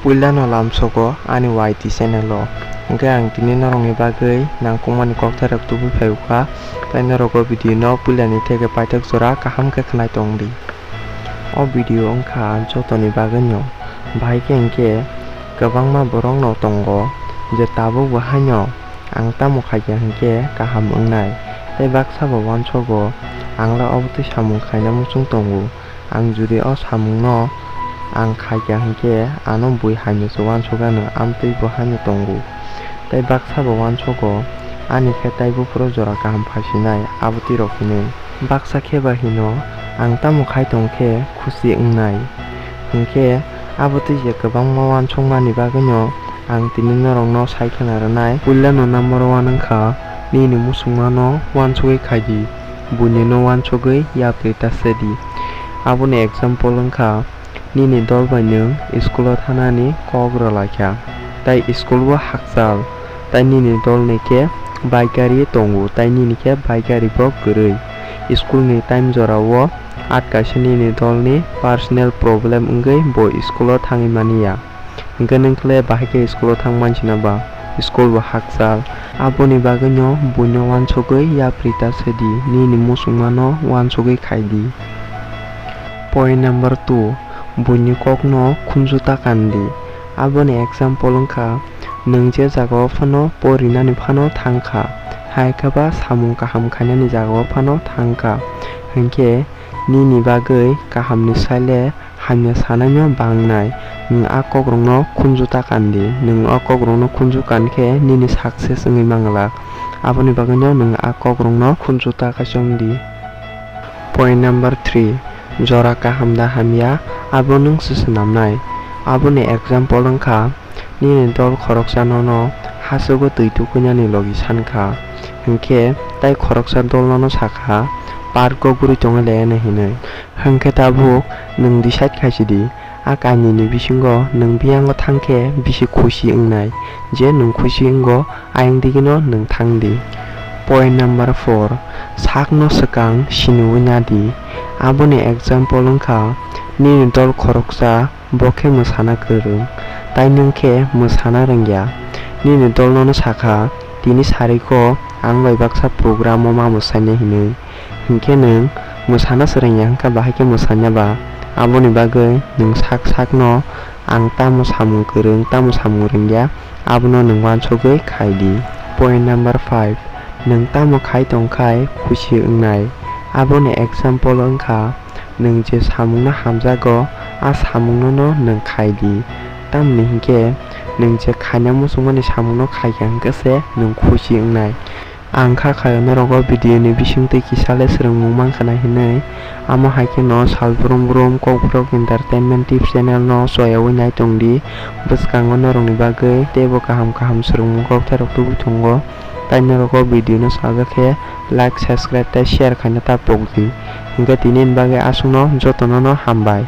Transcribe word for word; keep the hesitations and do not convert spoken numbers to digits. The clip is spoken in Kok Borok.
Puilano lamsogo ani Y T channel o. Hwnkhe ang tini norokni bagwi nangkukmani kokthairok tubui phaiwkha, tai norok o video no puilani theke paithak jora kaham khe khwnai tongdi. O video wngkha jotoni bagwino, bahai khe hwnkhe kwbangma borokno tongo je tabukbo haino ang tamo khaikha hwnkhe kaham wngnai, tei baksa bo uansogo ang le obo twi samung khaina muchung tongo. Ang jodi o samungno ang khaikha hwnkhe ano bui haino se uansuk anw, amtwi bo haino tongo. Tei baksa bo uansogo ani khe tai buphuru jora kaham phasinai, abo twi rok hinwi. Baksa khe ba hino ang tamo khai tong khe khusi wngnai. Hwnkhe abo twi je kwbangma uansukmani bagwino ang tini norokno sai khwna rwnai. Puilano number one wngkha nini muchungmano uansugwi khaidi, buinino uansugwi yapri ta sedi. Aboni example wngkha nini dol bai nwng school o thanani kok rwlaikha, tai school bo hakchal, tai nini dolni khe bike gari tongo, tai nini khe bike gari bo kwrwi. School ni time jorao at kaisa nini dolni personal problem wngwi bo school o thangwi maniya. Hwnkhe nwng khe bahai khe school o thang mansina ba, school bo hakchal. Aboni bagwino buino uansugwi yapri ta sedi, nini muchungmano uansugwi khaidi. Point number two, buini kokno khunju ta kandi. Aboni example wngkha, nwng je jagao phano porinani phano thangkha, hai khe ba samung kaham khainani jagao phano thangkha, hwnkhe nini bagwi kahamni saile hamya sanaino bangnai. Nwng a kokrokno khunju ta kandi. Nwng o kokrokno khunju kan khe nini success wngwi manglak. Aboni bagwino nwng a kokrokno khunju ta kaichomdi. Point number three, jora kaham da hamya, abo nwng se swnamnai. Aboni example wngkha, nini dol khoroksa nono hachugo twi tukuinani logi sankha, hwnkhe tai khoroksa dol nono sakha, park o guri tongwi laiyana hinwi. Hwnkhe tabuk nwng decide khaisidi, a kainwini bisingo nwng biyango thangkhe bisi khusi wngnai, je nwng khusi wngo ayang digino nwng thangdi. Point number four, sakno swkang siniwi nadi. Aboni example wngkha, nini dol khoroksa bo khe mwsana kwrwng, tai nwng khe mwsana rwngya. Nini dol nono sakha, tini sarikho ang bai baksa program o ma mwsaina hinwi. Hinkhe nwng mwsana swrwngya hwnkha bahai khe mwsanya ba? Aboni bagwi nwng sak sakno ang tamo samung kwrwng, tamo samung rwngya, abono nwng uansugwi khaidi. Point number five, nwng tamo khai tongkhai khusi wngnai. Aboni example wngkha, nwng je samungno hamjago, a samungnono nwng khaidi. Tamoni hinkhe nwng je khaina muchungmani samungno khaikha hwnkhe se nwng khusi wngnai. Ang kha khaio norok o video ni bisingtwi kisa le swrwngmung mankha na hinwi. Amo hai kheno sal brum brum Kokborok Entertainment Tips channel no choyaui nai tongdi. Bwskango norokni bagwi teibo kaham kaham swrwngmung kokthairok tubui tongo. Tai norok o video no sajak khe like, subscribe tei share khaina ta pokdi. Hinkhe tini ni bagwi aswkno jotono no hambai.